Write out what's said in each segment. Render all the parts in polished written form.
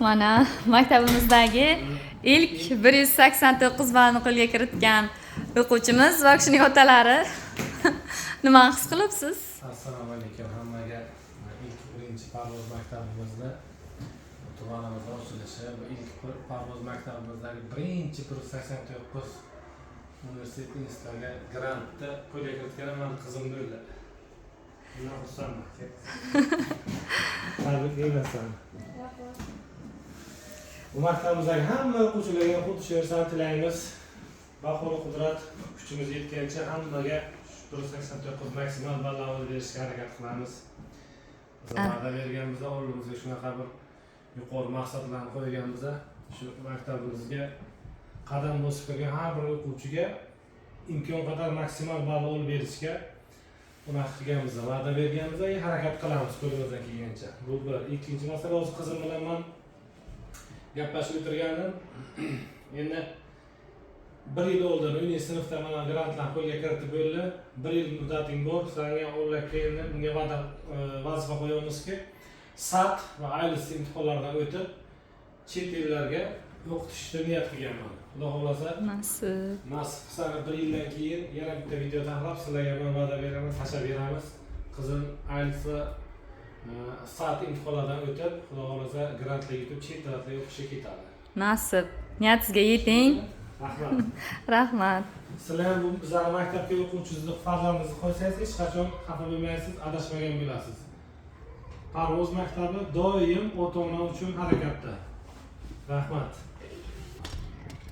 Mana maktabimizdagi ilk 189 ballni qo'lga kiritgan o'quvchimiz va kishining otalari, nima his qilibsiz? Assalomu alaykum hammaga. Ilk birinchi Parvoz maktabimizda tumanimizni ochilishi, bu ilk Parvoz maktabimizdagi birinchi 189 universitet institutlarga grantni qo'lga kiritgani mani qizim bo'ldi. Bundan xursandman. Tabriklayman seni. Bu maktabimizdagi hamma o'quvchilarga xuddi shu narsani tilaymiz. Bahoru qudrat, kuchimiz yetgancha hammaga shu 189 maksimal ballarni berishga harakat qilamiz. Biz va'da berganmiz, oldimizga shunaqa bir yuqori maqsadlarni qo'yganmiz. Shu maktabimizga qadam bosib kirgan har bir o'quvchiga imkon qadar maksimal ball olib berishga unaqa qilganmiz, va'da berganmiz va harakat qilamiz qo'limizdan kelgancha. Bu bir. Ikkinchi masala, hozir qizim bilan man gaplashib o'tirgandim. Endi bir yil oldin 10-sinfda mana grantlar qo'lga kiritib bo'ldi. Bir yil muddating bor sanga. Allohga endi bunga va'da, vazifa qo'yamizki, SAT va IELTS imtihonlaridan o'tib, chet ellarga o'qitishni niyat qilganman. Xudo xohlasa, Nasib. nasib qilsa, bir yildan keyin yana bitta video taxlab, sizlarga man va'da beraman, tashlab beramiz. Qizim IELTS va SAT imtihonlaridan o'tib, Xudo xohlasa, grantga yutib, chet davlatga o'qishga ketadi. Nasib. Niyatingizga yeting. Rahmat. Rahmat. Sizlar ham bu bizlarni maktabga o'quvchingizni, farzandingizni qo'ysangiz, hech qachon xafa bo'lmaysiz, adashmagan bo'lasiz. Parvoz maktabi doim ota ona uchun harakatda. Rahmat.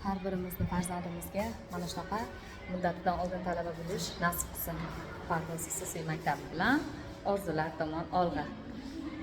Har birimizni farzandimizga mana shunaqa muddatidan oldin talaba bo'lish nasib qilsin. Parvoz xususiy maktabi bilan orzular tomon olg'a.